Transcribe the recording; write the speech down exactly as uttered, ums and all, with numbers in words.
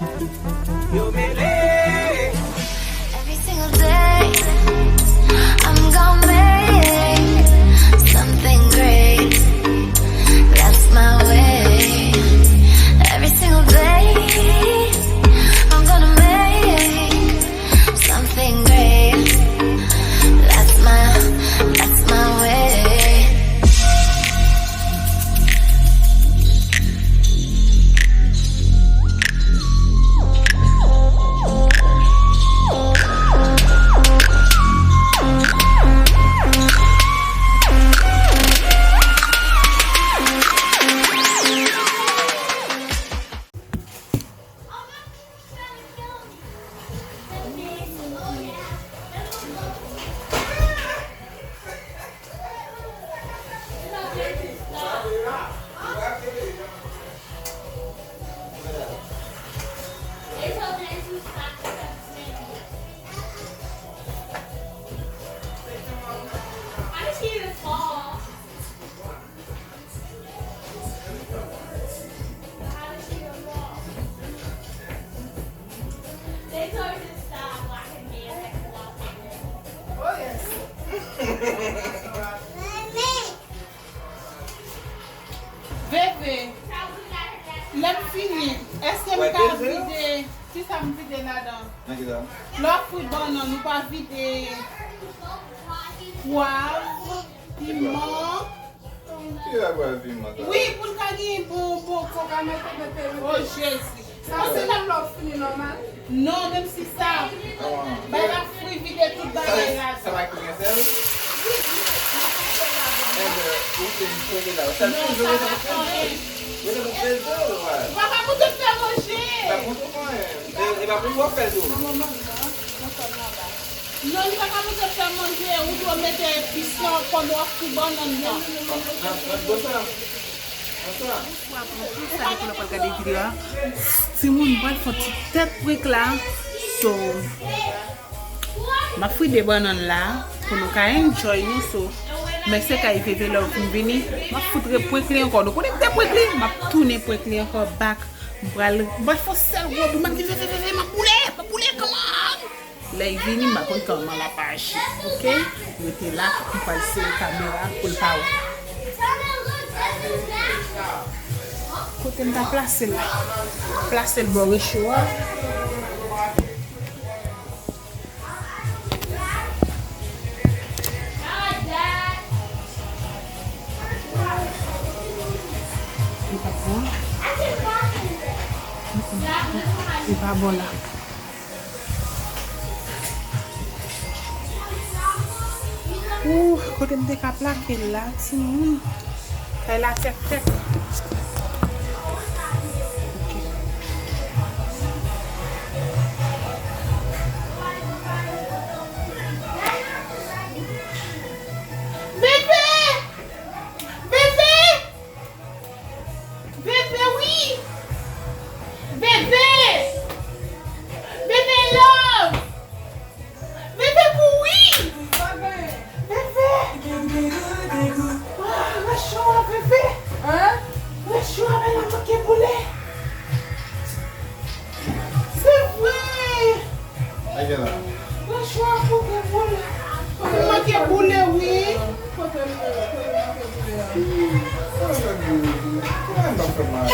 Every single day, I'm gonna make something great. That's my way. Every single day, I'm gonna make something great. That's my, that's my way. Veve, lè m fini, èske m ka vide? Kisa m vide ladan? Lè w fri bannann, ou pa vide pwav, piman. Wi, pou l ka gen bon, bon. O Jezi. Sa se lè lòt fini nòmal? Non, menm si sa. Bay la fri vide tout bagay la. Sa va ki gen sèl? Wi, wi, wi, wi, wi. Enben, ou te di kote la. Sèl non, sa pa fè anyen. Ou pa ka moute fè manje. Pa moute fè anyen. E pa pou ou fè l tou. Non, li pa ka moute fè manje, ou dwe mete epis lan pandan w ap fri bannann nan. Nan, nan dlo sa. Nan sa. Bonswa pou tout sa ki konn ap gade videyo a. Timoun, m pral fè yon ti tèt prank la. So, m ap fri de bannann la pou nou ka enjoy nou. So, men se kay Veve lè w fin vini. M ap fout reprank li ankò. Nou konnen m te prank li, m ap tounen prank li ankò back. M pral, m pral fè yon sèl gwo bout, m ap di, Veve, Veve, m ap boule, m ap boule, come on! Lè l vini, m pa konn kòman l ap aji, oke? Rete la, m pral sere kamera pou l pa wè. Kote m ta plase l la? Plase l bò recho a. Li pa bon. Li pa bon la. Ooh, kote m te ka plake l la, timoun? Kay la tèk tèk. Ok. Veve! Veve! Veve, wi! Veve! Veve love! Veve kouri! Veve! Ah, recho a, Veve! Hein? Recho a, men la manke boule! Se vre! Recho a manke boule! Manke boule, wi! Kote l ye? Kote l manke boule a? Sa w ap di, Veve? Kòman m ap fè mal?